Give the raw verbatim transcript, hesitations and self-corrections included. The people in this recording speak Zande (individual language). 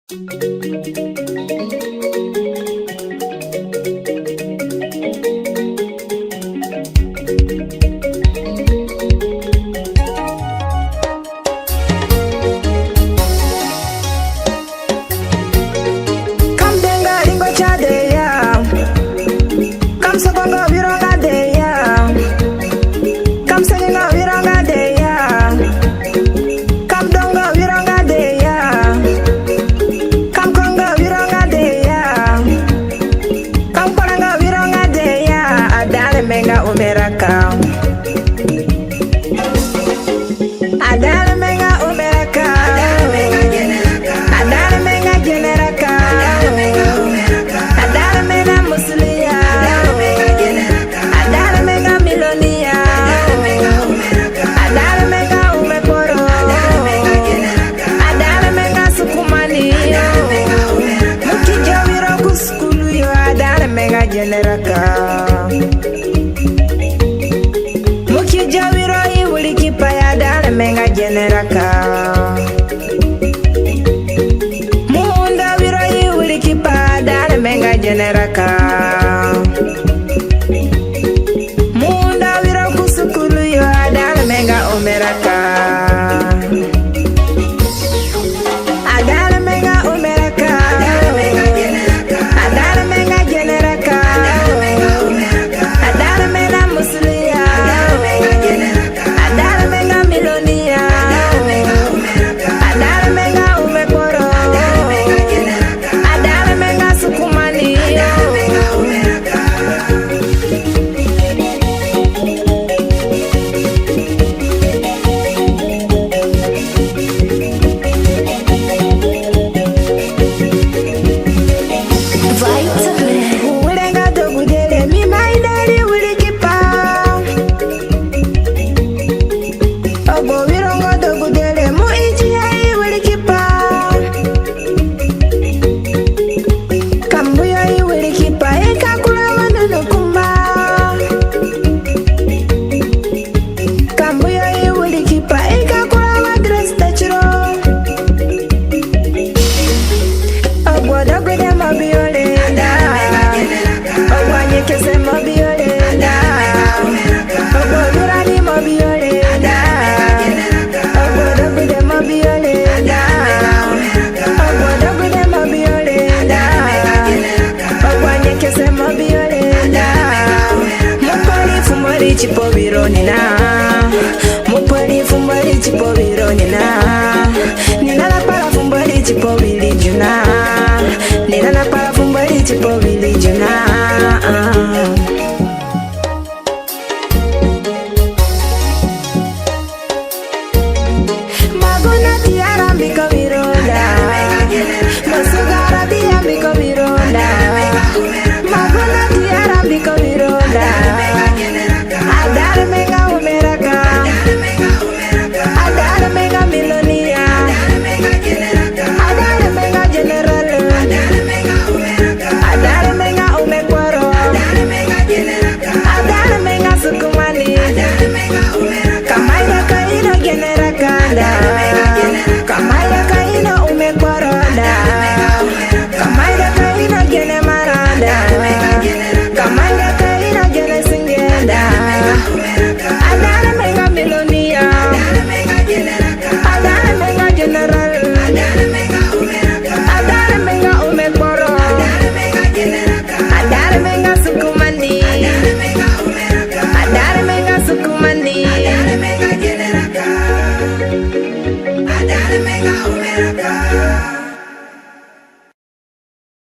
Ka mo denga ringo ti ade ya, ka mo sogonga wiro nga ade ya, ka mo sengenga wiro nga ade ya, ka mo donga wiro nga ade ya, ka mo konga wiro nga ade ya, ka mo kparanga wiro nga ade ya, ada areme nga ome raka. Ada areme nga ome raka. Ada areme nga gene raka. Ada areme na musuli ya. Ada areme nga miloni ya. Ada areme nga ome kporo. Ada areme nga sukumani yo. Mo ki dia wiro ku sukulu yo, ada areme nga gene raka. Mo ki dia wiro i wirikipai, ada areme nga gene raka. Mo undo wiro i wirikipai, ada areme nga gene raka. Mo undo wiro ku sukulu yo, ada areme nga ome raka. Ada areme nga ome raka. Ada areme nga gene raka. Ada areme na musuli ya. Ada areme nga miloni ya. Ada areme nga ome kporo. Ada areme nga sukumani yo. Vitamin. Wire nga dogudere, mi ima ida ri wirikipai. Ogbo wiro nga dogudere, mo idi ya i wirikipai. Ka mbu yo i wirikipai, i ka kura wa nunu kumba. Ka mbu yo i wirikipai, i ka kura wa Grace Tachiro. Ogbo dogude mo bi yo re da. Ogbo anyekese mo bi yo re da. Ogbo durani mo bi yo re da. Ogbo dogude mo bi yo re da. Ogbo dogude mo bi yo re da. Ogbo anyekese mo bi yo re da. Mo kpari fu Mbori tipa wiro ni na. Mo kpari fu Mbori tipa wiro ni na. Ni na na kpara fu Mbori tipa wiri juna. Ni na na kpara fu Mbori tipa wiri juna. Magona tiara mbiko wiro da. Masuga ara bia mbiko wiro da. Magona tiara mbiko wiro da. Ada areme nga ome raka. Ada areme nga miloni ya. Ada areme nga general. Ada areme nga ome kporo. Ada areme nga sukumani. Ka mo ida ka ino gene raka da. Ka mo ida ka ino ome kporo da. Ka mo ida ka ino gene mara da. Ka mo ida ka ino gene singe da. Ada areme nga miloni ya. Ada areme nga general. Ada areme nga ome kporo. Ada areme nga sukumani. Ada areme nga sukumani. Ada areme nga ome raka.